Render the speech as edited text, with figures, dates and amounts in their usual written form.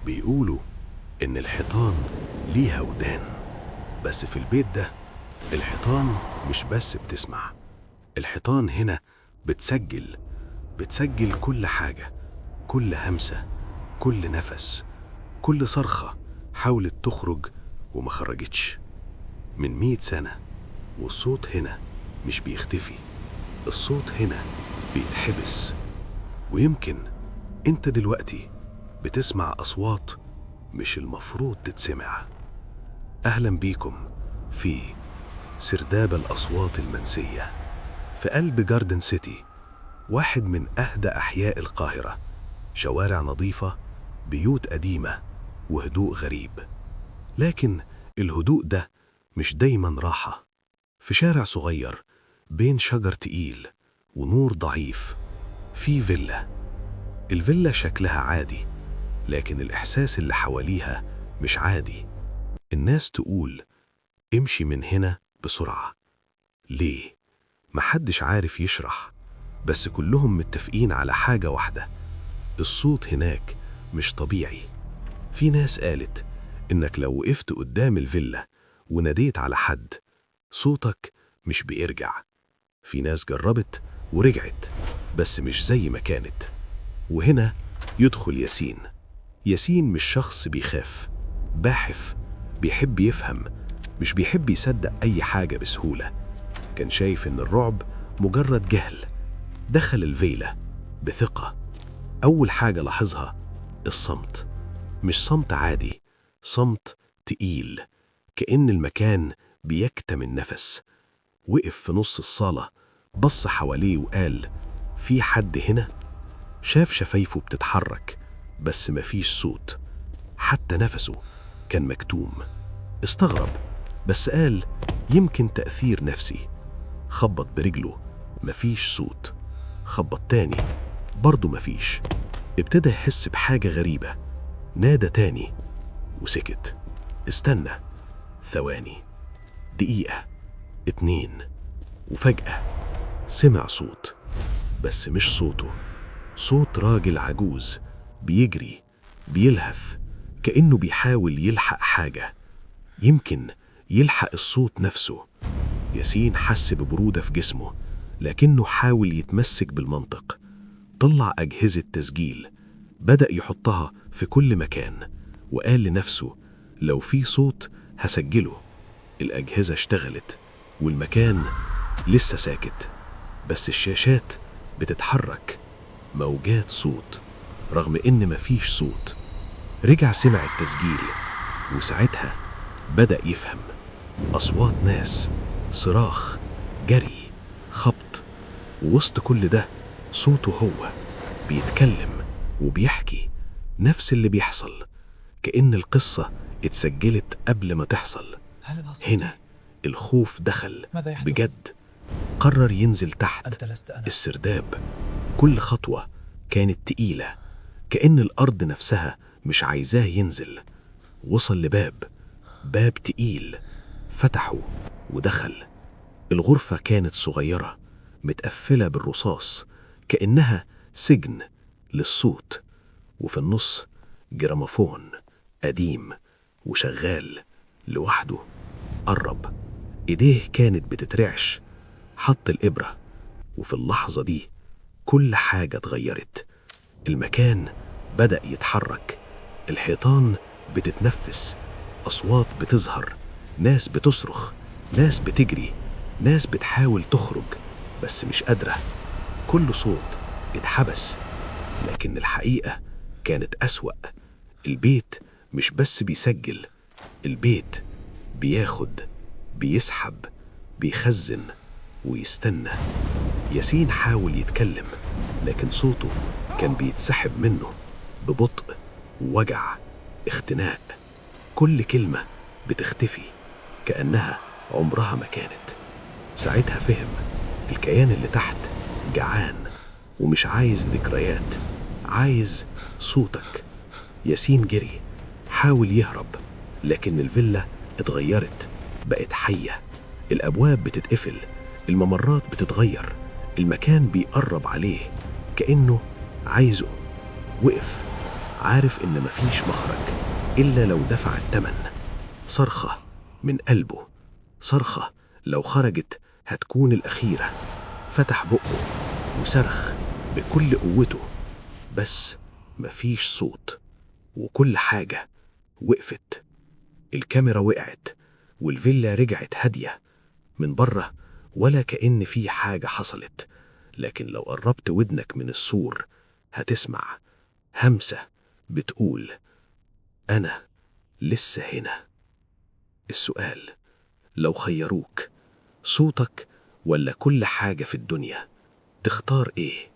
بيقولوا إن الحيطان ليها ودان، بس في البيت ده الحيطان مش بس بتسمع، الحيطان هنا بتسجل، بتسجل كل حاجة، كل همسة، كل نفس، كل صرخة حاولت تخرج وما خرجتش من 100 سنة. والصوت هنا مش بيختفي، الصوت هنا بيتحبس. ويمكن انت دلوقتي بتسمع أصوات مش المفروض تتسمع. أهلا بيكم في سرداب الأصوات المنسية في قلب جاردن سيتي، واحد من أهدى أحياء القاهرة. شوارع نظيفة، بيوت قديمة، وهدوء غريب. لكن الهدوء ده مش دايما راحة. في شارع صغير بين شجر تقيل ونور ضعيف، في فيلا. الفيلا شكلها عادي، لكن الإحساس اللي حواليها مش عادي. الناس تقول امشي من هنا بسرعة. ليه؟ محدش عارف يشرح، بس كلهم متفقين على حاجة واحدة: الصوت هناك مش طبيعي. في ناس قالت إنك لو وقفت قدام الفيلا وناديت على حد، صوتك مش بيرجع. في ناس جربت ورجعت، بس مش زي ما كانت. وهنا يدخل ياسين. ياسين مش شخص بيخاف، باحث بيحب يفهم، مش بيحب يصدق أي حاجة بسهولة. كان شايف إن الرعب مجرد جهل. دخل الفيلا بثقة. أول حاجة لاحظها الصمت. مش صمت عادي، صمت تقيل، كأن المكان بيكتم النفس. وقف في نص الصالة، بص حواليه وقال: في حد هنا؟ شاف شفايفه بتتحرك بس مفيش صوت، حتى نفسه كان مكتوم. استغرب، بس قال يمكن تأثير نفسي. خبط برجله، مفيش صوت. خبط تاني، برضه مفيش. ابتدى يحس بحاجة غريبة. نادى تاني وسكت. استنى ثواني، دقيقة، 2، وفجأة سمع صوت، بس مش صوته. صوت راجل عجوز بيجري، بيلهث، كأنه بيحاول يلحق حاجة، يمكن يلحق الصوت نفسه. ياسين حس ببرودة في جسمه، لكنه حاول يتمسك بالمنطق. طلع أجهزة تسجيل، بدأ يحطها في كل مكان، وقال لنفسه لو في صوت هسجله. الأجهزة اشتغلت والمكان لسه ساكت، بس الشاشات بتتحرك، موجات صوت رغم إن مفيش صوت. رجع سمع التسجيل، وساعتها بدأ يفهم. أصوات ناس، صراخ، جري، خبط، ووسط كل ده صوته هو بيتكلم وبيحكي نفس اللي بيحصل، كأن القصة اتسجلت قبل ما تحصل. هل هذا صوتي؟ هنا الخوف دخل ماذا يحدث؟ بجد. قرر ينزل تحت أنت لست أنا. السرداب. كل خطوة كانت تقيلة، كأن الأرض نفسها مش عايزاه ينزل. وصل لباب، باب تقيل، فتحه ودخل. الغرفة كانت صغيرة، متقفلة بالرصاص، كأنها سجن للصوت. وفي النص جراموفون قديم وشغال لوحده. قرب، ايديه كانت بتترعش، حط الإبرة، وفي اللحظة دي كل حاجة اتغيرت. المكان بدأ يتحرك، الحيطان بتتنفس، أصوات بتظهر، ناس بتصرخ، ناس بتجري، ناس بتحاول تخرج بس مش قادرة. كل صوت اتحبس. لكن الحقيقة كانت أسوأ. البيت مش بس بيسجل، البيت بياخد، بيسحب، بيخزن ويستنى. ياسين حاول يتكلم، لكن صوته كان بيتسحب منه ببطء، ووجع، اختناق. كل كلمة بتختفي كأنها عمرها ما كانت. ساعتها فهم: الكيان اللي تحت جعان ومش عايز ذكريات، عايز صوتك. ياسين جري، حاول يهرب، لكن الفيلا اتغيرت، بقت حية. الأبواب بتتقفل، الممرات بتتغير، المكان بيقرب عليه كأنه عايزه. وقف عارف إن مفيش مخرج إلا لو دفع الثمن. صرخة من قلبه، صرخة لو خرجت هتكون الأخيرة. فتح بقه وصرخ بكل قوته، بس مفيش صوت، وكل حاجة وقفت. الكاميرا وقعت والفيلا رجعت هادية من بره، ولا كأن في حاجة حصلت. لكن لو قربت ودنك من السور هتسمع همسة بتقول: أنا لسه هنا. السؤال: لو خيروك، صوتك ولا كل حاجة في الدنيا، تختار إيه؟